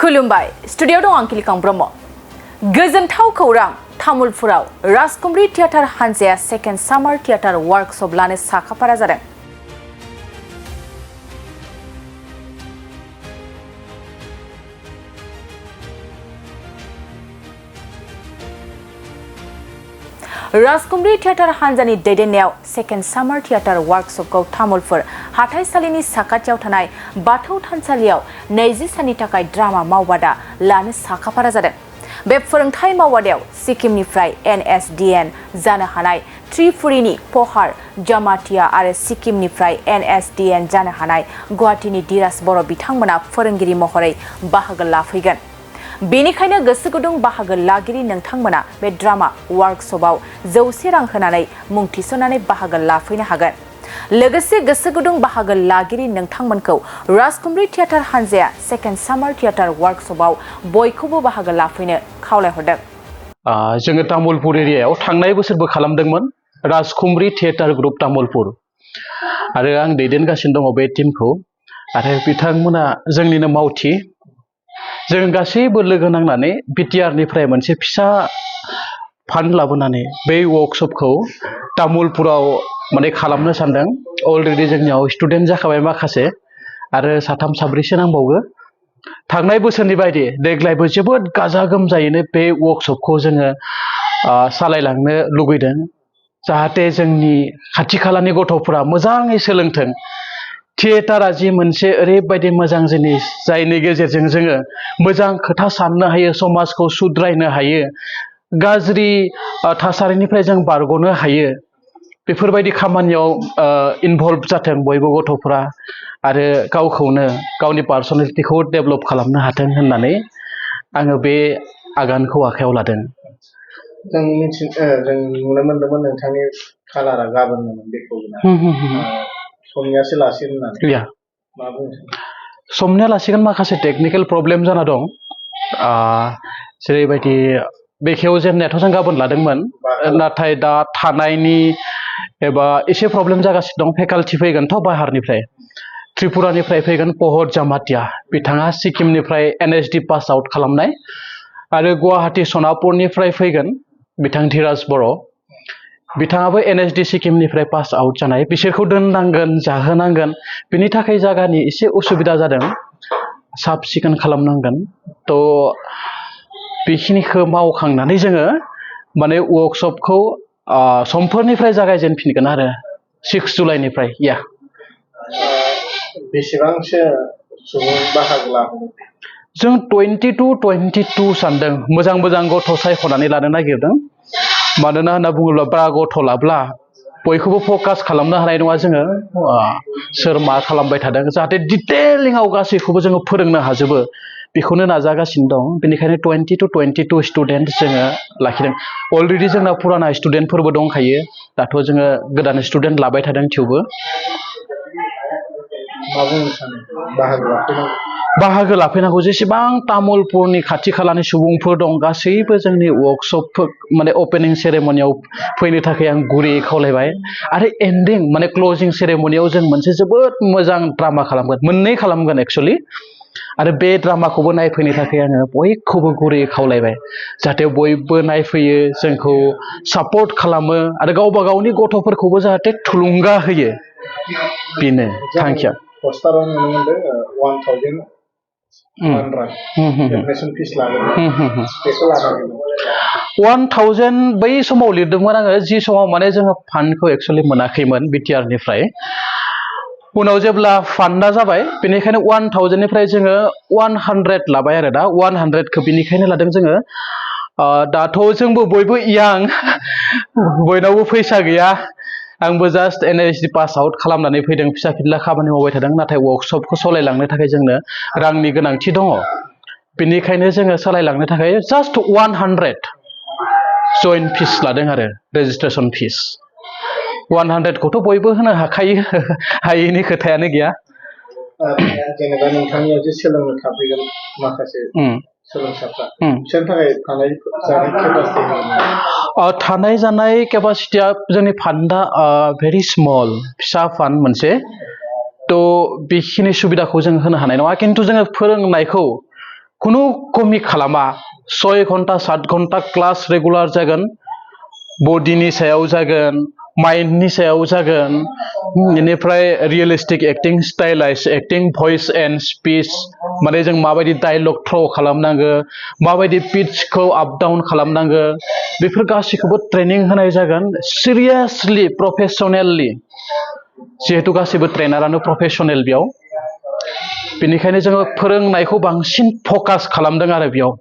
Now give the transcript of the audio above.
खुलुमबाय स्टुडिअ दं आं किलिकां ब्रह्म गोजोनथाव खौरां तामुलपुराव राजखुंब्रि थियेटार हानजाया सेकेन्ड सामार थियेटार वर्कशप लानो साखाफारा जादों। राजखुंब्रि थियेटार हानजानि दैदेननायाव सेकेन्ड सामार थियेटार वर्कशपखौ तामुलपुर हाथाइसालिनि साखाथियाव थानाय बाथौ थानसालियाव 20 साननि थाखाय ड्रामा मावबादा लानो साखाफारा जादों। बे फोरोंथाय मावबादायाव सिक्किमनिफ्राय NSDN जानो हानाय त्रिपुरीनि पहार जामातिया आरो सिक्किमनिफ्राय NSDN जानो हानाय गुवाहाटीनि धीराज बर' बिथांमोना फोरोंगिरि महरै बाहागो लाफैगोन। बेनिखायनो गोसो गुदुं बाहागो लागिरि नोंथांमोना बे ड्रामा वर्कशपआव 100 रां होनानै मुं थिसननानै बाहागो लाफैनो हागोन। लोगोसे गोसो गुदुं बाहागो लागिरि नोंथांमोनखौ राजखुंब्रि थियेटार हानजाया सेकेन्ड सामार थियेटार वर्कशपआव बयखौबो बाहागो लाफैनो खावलायहरदों। जोङो तामुलपुर एरियायाव थांनाय बोसोरबो खालामदोंमोन राजखुंब्रि थियेटार ग्रुप तामुलपुर आरो आं दैदेनगासिनो दङ बे टीमखौ आरो बिथांमोना जोंनिनो मावथि। जों गासैबो लोगो नांनानै बिटिआरनिफ्राय मोनसे फिसा फान्ड लाबोनानै बे वर्कशपखौ तामुलपुराव माने खालामनो सानदों। अलरेडि जोंनियाव स्टुडेन्ट जाखाबाय माखासे आरो साथाम साब्रैसो नांबावगो। थांनाय बोसोरनि बायदि देग्लायबो जोबोद गाजा गोमजायैनो बे वर्कशपखौ जोङो सालायलांनो लुगैदों जाहाथे जोंनि खाथि खालानि गथ'फोरा मोजाङै सोलोंथों। थियेटारा जि मोनसे ओरैबायदि मोजां जिनिस जायनि गेजेरजों जोङो मोजां खोथा साननो हायो, समाजखौ सुद्रायनो हायो, गाज्रि थासारिनिफ्राय जों बारग'नो हायो। बेफोरबायदि खामानियाव इनभल्भ जाथों बयबो गथ'फोरा आरो गावखौनो गावनि पार्सनेलिटिखौ डेभेलप खालामनो हाथों होननानै आङो बे आगानखौ आखायाव लादों। जों नुनो मोन्दोंमोन नोंथांनि कालारा गाबोनमोन बेखौ समनियासो लासिगोन होननानै मा बुंनो? समनिया लासिगोन, माखासे टेकनिकेल प्रब्लेम जाना दं। जेरैबायदि बेखेव जेननायाथ' जों गाबोन लादोंमोन, नाथाय दा थानायनि एबा एसे प्रब्लेम जागासिनो दं। फेकाल्टि फैगोनथ' बाहारनिफ्राय त्रिपुरानिफ्राय फैगोन पहर जामातिया, बिथाङा सिक्किमनिफ्राय NSD पास आउट खालामनाय, आरो गुवाहाटी सनापुरनिफ्राय फैगोन बिथां धीराज बर', बिथाङाबो NSD सिक्किमनिफ्राय पास आउट जानाय। बिसोरखौ दोननांगोन, जाहोनांगोन, बिनि थाखाय जायगानि एसे उसुबिदा जादों, साब सिखोन खालामनांगोन। थ' बेखिनिखौ मावखांनानै जोङो माने वर्कशपखौ समफोरनिफ्राय जागायजेनफिनगोन आरो 6 जुलाइनिफ्राय। बेसेबांसो सुबुं बाहागो लागोन? जों 20 to 22 सानदों। मोजां मोजां गथ' सायख'नानै लानो नागिरदों। मानोना होनना बुङोब्ला बारा गथ' लाब्ला बयखौबो फकास खालामनो हानाय नङा जोङो। सोर मा खालामबाय थादों, जाहाथे डिटेलिंआव गासैखौबो जोङो फोरोंनो हाजोबो, बेखौनो नाजागासिनो दं। बेनिखायनो 20 to 22 स्टुडेन्ट जोङो लाखिदों। अलरेडि जोंना फुराना स्टुडेन्टफोरबो दंखायो, दाथ' जोङो गोदान स्टुडेन्ट लाबाय थादों। थेवबो बाहागो लाफैनांगौ। जेसेबां तामुलपुरनि खाथि खालानि सुबुंफोर दं गासैबो जोंनि वर्कशप माने अपेनिं सेरेमनियाव फैनो थाखाय आं गुरैयै खावलायबाय। आरो एन्डिं माने क्लजिं सेरेमनियाव जों मोनसे जोबोद मोजां ड्रामा खालामगोन, मोननै खालामगोन एक्सुअलि। आरो बे ड्रामाखौबो नायफैनो थाखाय आङो बयखौबो गुरैयै खावलायबाय, जाहाथे बयबो नायफैयो, जोंखौ सापर्ट खालामो आरो गावबा गावनि गथ'फोरखौबो जाहाथे थुलुंगा होयो। बेनो थांखिया। पस्टाराव नुनो मोनदों 1000 एडमिशन फिस लागोन, बेखौ लानानै 1000 बै समाव लिरदोंमोन आङो, जि समाव माने जोङो फान्डखौ एक्सुअलि मोनाखैमोन बिटिआरनिफ्राय। उनाव जेब्ला फान्डा जाबाय, बेनिखायनो 1000निफ्राय जोङो 100 लाबाय आरो दा 100खौ बेनिखायनो लादों जोङो। दाथ' जोंबो बयबो इयां, बयनावबो फैसा गैया। आंबो जास्ट NSD पास आउट खालामनानै फैदों, फिसा फिनला खामानि मावबाय थादों। नाथाय वर्कशपखौ सालायलांनो थाखाय जोंनो रांनि गोनांथि दङ। बेनिखायनो जोङो सालायलांनो थाखाय जास्ट 100 जइन फिस लादों आरो रेजिस्ट्रेसन फिस। 100खौथ' बयबो होनो हाखायो, हायैनि खोथायानो गैया। जेनेबा नोंथांनियाव जे सोलोंनो थाफैगोन माखासे सोलोंसाफ्रा, बिसोरनि थाखाय थानाय जानाय केपासिटिया जोंनि फान्डा भेरि स्मल, फिसा फान्ड मोनसे। थ' बेखिनि सुबिदाखौ जों होनो हानाय नङा, खिन्थु जोङो फोरोंनायखौ खुनु कमि खालामा 6 घन्टा 7 घन्टा क्लास रेगुलार जागोन बडिनि सायाव जागोन माइन्डनि सायाव जागोन बेनिफ्राय रियलिस्टिक एक्टिं स्टाइलाइज एक्टिं भइस एन्ड स्पिच माने जों माबायदि डायलग थ्र' खालामनांगो माबायदि पिचखौ आप डाउन खालामनांगो बेफोर गासैखौबो ट्रेनिं होनाय जागोन सिरियासलि प्रफेसनेलि जिहेतु गासैबो ट्रेनारानो प्रफेसनेल बेयाव बेनिखायनो जोङो फोरोंनायखौ बांसिन फकास खालामदों आरो बेयाव